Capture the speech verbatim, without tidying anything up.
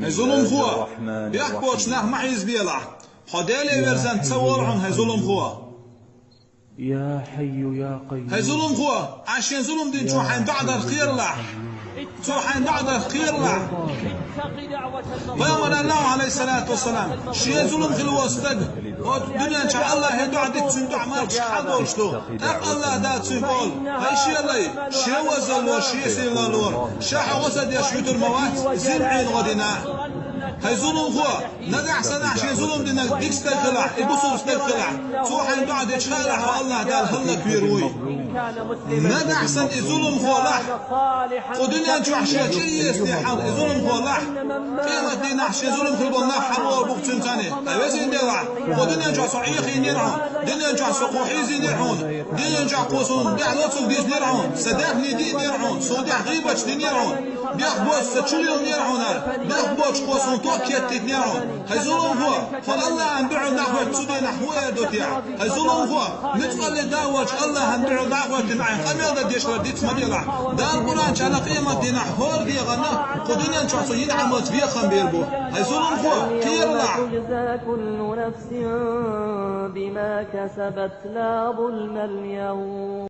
ХӀай зуламхо, бехк боцуш нах ма хьийзабелахь. Хьо Деле верзан ца волу хьуна, хӀай зуламхо. يا حي يا قيوم. ХӀай зуламхо, Ӏа шен зулам динчо хьайн доӀа дарх кхералахь. Цо хьайн доӀа дарх кхералахь. Пайхамар аьлла, Ӏалайхиссалату вассалам, шен зулам хилла волу стаг, оцу дуьнен чохь Аллахье доӀа дитчун доӀа марчаш хьал долуш ду. ТӀаккха Аллах Дала цуьнга олу: «ХӀай шен лай, шен вазаллора, шен сийлаллора, ша хьо гӀо ца деш вуьтур ма вац, зина Ӏийна гӀо дина». ХӀай зуламхо, нагахь санна шен зулам динарг дика стаг хилахь, и бусулба стаг хилахь, цо хьайн доӀа дича хаалахь, хьо Аллах Дала хӀаллаквийр вуй. Нагахь санна и зуламхо лахь, кху дуьнен чохь шен чӀир езане хьал и зуламхо лахь, къемат дийнахь шен зулам хилла болу нах хьалавогӀур бу-кх цуьнан цӀане. Ткъа везин Делахь, кху дуьнен чохь со Ӏехийнера хьуна, дуьнен чохь со кхо хьийзийнера хьуна, дуьнен чохь кхо суна дуьхьал лоцург дийцинера хьуна, сан даьхни дийцинера хьуна, суна дуьхьал гӀийбаташ динера хьуна, бехк боцуш сан чу лелийнера хьуна, бехк боцуш кхо суна ток кеттийтинера хьуна. ХӀай зуламхо, хьо Аллахьан дуьхьал дӀахӀоьттина цу дийнахь хӀун эр ду те? ХӀай зуламхо, муьцкъалле да а волчу Аллахьан дуьхьал дӀахӀоьттина ахь къамел дан дешнарг диц ма делахь. Дала Къуръан чохь аьлла, къемат дийнахь хӀора дегӀана кху дуьнен чохь цо йина Ӏамалца бехам бийр бу. ХӀай зуламхо, кхералахь. تجزى كل نفس بما كسبت لا ظلم اليوم.